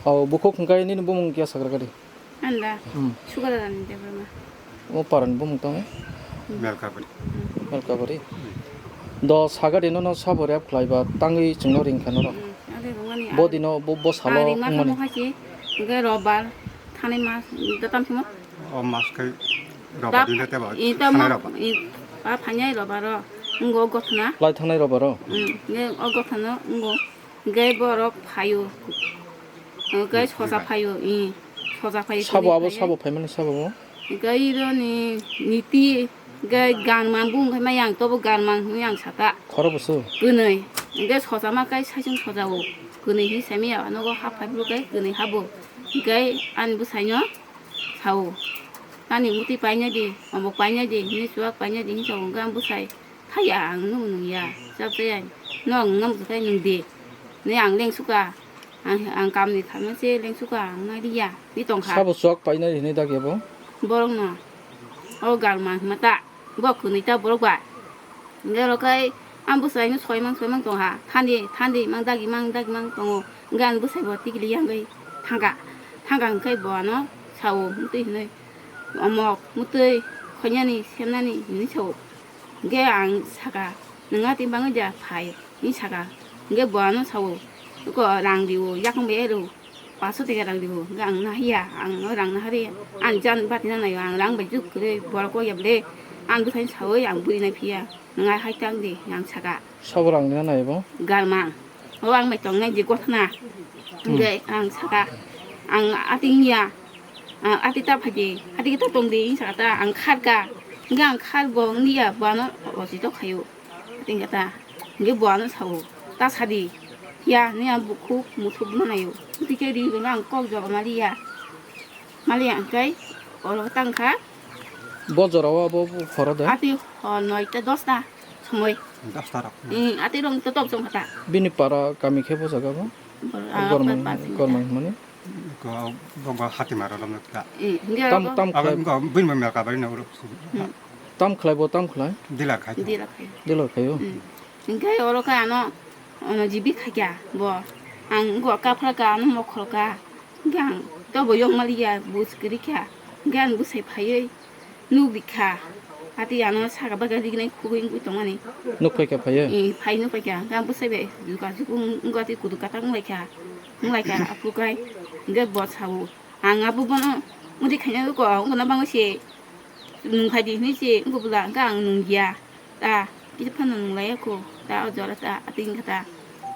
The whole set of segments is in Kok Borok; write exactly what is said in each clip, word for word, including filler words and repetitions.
O bukhuk hwnkhe nini bumung kiya sagra gari? Anda. Hmm. Sugadadani Debbarma. O parani bumung tamo? Melkabari. Melkabari. Do sagari nono sabo rep khlaiba tangwi chwngno ringkha norok. Hmm. Ade rungmani. Bo dino bo, bo salo ang ringma wngmani. Kamo hachi, hwnkhe robar, thani mas, da tamsimo. O mas khai robar dile tebo, i tamo, thani robar. I pa phainai robaro, ngo gothna. Lai thangnai robaro? Hmm. Nge o gothna, ngo. Hwnkhe borok phaio. Hwnkhe soja phaio, i, soja phaio, sabo abo phaio. Sabo phaimani sabo bo? Hwnkhe ironi niti, hwnkhe ganmang bung khe ma yang tobo ganmang hwnwi ang saka. Khoro busu? Kwnwi. Hwnkhe soja ma kai saichung soja o. Kwnwi hi saimaya nogo hap phai bwlwi kai kwnwi habo. Hwnkhe ani bwsaino sao. Ani muti painai di, omok painai di, hini chuwak painai di, hini sao hwnkhe ang bwsai. Thaya ang nung nung ya, chap chaya. Nung nung bukai nung di. Ni ang leng suka. Ang, ang kam ni khamna se leng suka ang nai ya. Ni tong kha. Sabo chok pai nai hinui dak ya bo? Borok no. O gal man ma ta. Bo khunui ta borok ba. Nge ro kai ang bwsai no soi mang soi mang tong ha. Thandi, thandi mang dagi mang dagi mang tongo. Nge ang bwsai bo tikili yang gai thangka. Thangka hwnkhe bo ano sao mutui hinui. Omok mutui khoinani semnani hinui sao. Hingke ang saka, "Nwng atwi bangwi da phai," hwnwi saka. Hingke bo ano sao, "Oko rang rio, yakung bai ero, paso teka rang rio." Hingke ang nahiya, ang no rang nahari, ang jan bati na naio, ang rang bai juk kwrwi, borok kok ya bwle, ang bwsai saui, ang bui nai phiya, "Nwng hai tang di," ang saka. Sabo rang nina nai bo? Galma. O ang bai tongnai je gothna. Hmm. Hingke ang saka, ang ating ya, ah, ati ta phaidi, ati ta tongdi, saka ta ang kharka. Hingke ang khar bo wngya, bo ano osi to khayo. Ati ta, hingke bo ano sao, ta sadi. Ya, ni ang bukhuk, muthuk no nayo. Ati ke ri bo ang kok joba mali ya. Mali ya, hingke oro tang kha. Bo jora o abo horo de? Ati hor noita dosta somoi. Dosta rok. Hmm, ati rong to top song kha ta. Bini para kami khe bo jaga bo? Bor-, ah, Gormang, pa-, pa-, Gormang hwnmani? Ko, bo, bo hati maro lom ta. Eh, hingke tam, abo tam abo khlai. Ko bini ma melka bari na uro. Hmm. Tam khlai bo, tam khlai? Dila khai. Dila khai. Dila khai o? Hmm. Hingke oro khe ano, ano jibi khaikya bo. Ang go kaphra ka, ano mokhol ka. Hingke ang to bo yong mali ya, bus kiri kha. Hingke ang bwsai phaiwi. Nukdi kha. Ati ano saka baga rignai khugui wngwi tongmani. Nuk phai kha phaiyo? Eh, phai nuk phai kha. Hwnkhe ang bwsai bai juka juku wng-, wngkha tei kudu katak wng lai kha. Wng lai kha, aphuru kai. Hwnkhe bo sao. Ang abo bono muti khaina ko, ang bono bangwi se nung phai di hinui se wngkha bwla, hwnkhe ang nung ya. Ta, kisa phano nung lai ya kho. Ta o jora ta, ati wngkha ta.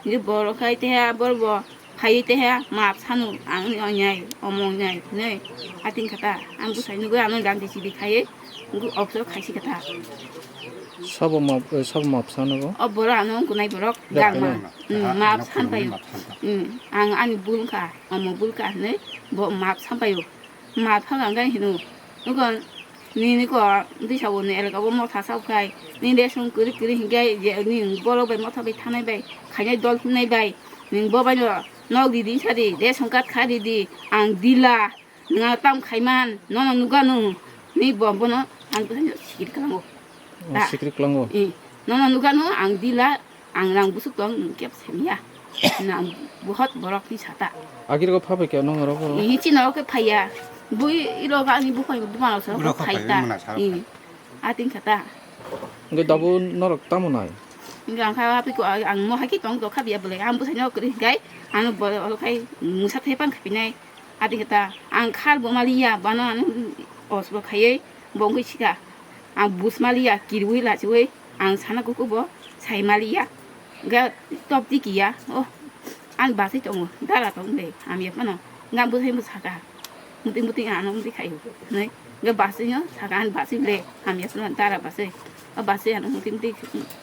Hwnkhe borok hai teha, borok bo. Phaiwi teha maap sanu, ang ni onyai, omo onyai, hinui ating kha ta. Ang bwsai nugui ano dandi sidi khaiwi, nugui opor khaisi kha ta. Sabo maap, eh, sabo maap sanu bo? O borok ano wngkunai borok, ya, gangma. Khaino. Mm, ah, maap ano sampai. Maap sampai. Mm, ang ani bul kha, omo bul kha hinui bo maap sampai o. Ma phang ang gai hino. Nugo nini ko disa bo ni elga bo motha sa khai. Ni de song kiri kiri hingai je ni borok bai motha bai thanai bai khainai dol hinai bai. Ni bo bai no nok di di sa di de song kat kha di di ang dila. Nga tam khaiman nono nugano ni bo bono ang to sikir kalango. Oh, ta. Sikir kalango. Eh, nono nugano ang dila. Ang rang busuk tong nwng kep semya. Na buhot borok ni sata. Agir ko phapai khe nong oro ko? Ni chino ke phaya. Bui iro ga ni bukhai buma lo so phai ta. Ating kata. Nge dabu norok tamo nai? Nge ang kha api ko ang mo haki tong to khabya bole. Ang busai no kri gai. Ang bo lo kai musa thepan khapi nai. Ati kata ang khar bo maliya bana ang osbo khayai bongwi sika ang bus maliya kirwi lachiwi ang sana kuku bo sai maliya ga top tiki ya o ang basai tongo dara tong de ang ya pano ga bus hai bus saka muti muti ano muti khayo nai ga basai no saka ang basai le ang ya pano dara basai o basai ano muti muti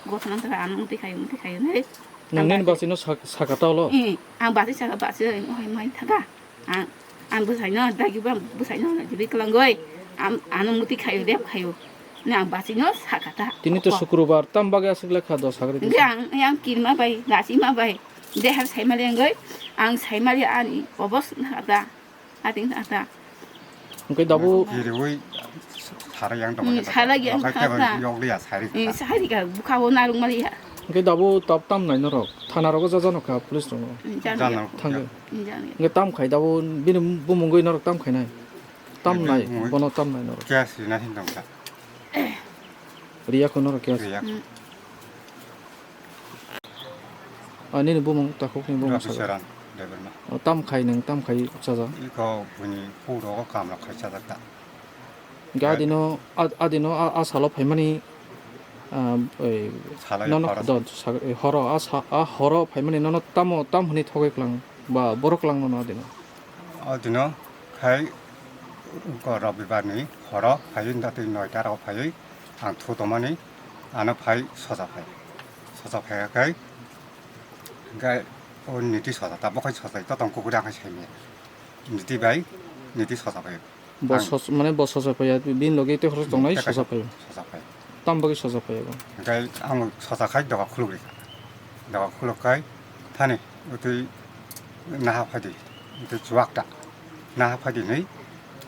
gothan tara ano muti khayo muti khayo nai. Nang nen basai no saka talo? Ang basai saka basai mo hai mai thaga. Ang, ang bwsaino, dagi bo ang bwsaino jibi kwlangwi. Ang, ano muti khayo, rep khayo. Ni ang bachino sakha ta. Tini to sukrubar, tam bagwi aswk lekha dos sagri. Hwnkhe ang, ang kirma bai, lachima bai, dehar saimali wngwi, ang saimali ani obos na ta, ating na ta. Hwnkhe dabu kiriwi sara yang tong. Hmm, sara yang tong. Yokliya sari. Hmm, sari ka, bukha bo narung mali ya. Hwnkhe dabu top tam nai norok? Thana rogo ja jano kha police rogo. Jano. Thangwi. Hingke tam khai dabo bini bumungwi norok tam khainai. Tam nai, bono tam nai norok. Case rina hin tongkha. Riya ko norok case. Riya. Ah, nini bumung takhuk ni bumung Rabi saka. Saran, Debbarma. Oh, tam khai nang, tam khai chaja. Iko buni puro kam rok khai chaja ta. Ga dino, a, a dino, a, a salo phaimani, ah, ei, salai nono horo. Don, sa-, ei, horo, a sa-, a horo phaimani nono tamo, tam hwnwi thogwi klang, ba borok klang nono a dino. O dino khai ko Robibar ni horo phaiwi datwi noita rok phaiwi ang thu tongmani ano phai soja phai. Soja phai kai hingke o niti soja ta bokhai soja to tong kukuri ang sai me. Niti bai niti soja phai. Bo sos-, mane bo soja phaiya, bini logi tei khorok tongnai soja phaiya. Soja phai. Tam bagwi soja phaiya bo? Hingke ang soja khai doga khuluk rikha. Doga khuluk kai thani utwi naha phadi, utwi chuwak ta. Naha phadi hinwi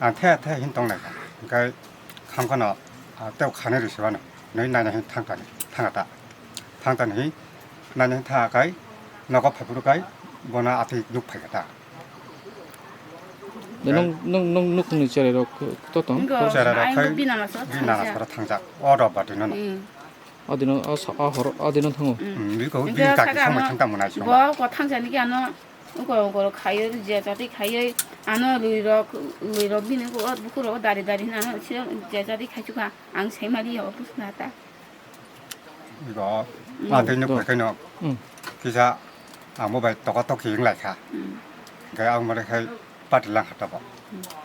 ang the the hin tong lai kha. Hingke kham khano, ah, tei khani risi wano. Hinwi naina hin thang tani, thang ta. Thang tani hin naina hin thang kai nogo phai phuru kai bono atwi nuk phai kha ta. De, nung, nung, nung nukhungni cherai rok to tong? Wngkha, cherai rok khai bini nana sora thangjak. O rok bati nono. Hmm. Adino a sa-, a hor, adino thango. Hmm, biko bini kaki samai thang tamo nai song. Bo ko thangjani ki ano, uko, uko khaiyo, je jati khaiyo, ano lui rok, lui rok bini ko, buku rok dari dari ano, sira je jati khaichukha, ang saimali yo, busu na ta. Igo, mm, atwi nuk do. Phai khaino, mm, kisa ang bo bai toka toki wng lai kha. Mm. Hingke ang bo khai party lang kha tobo. Mm.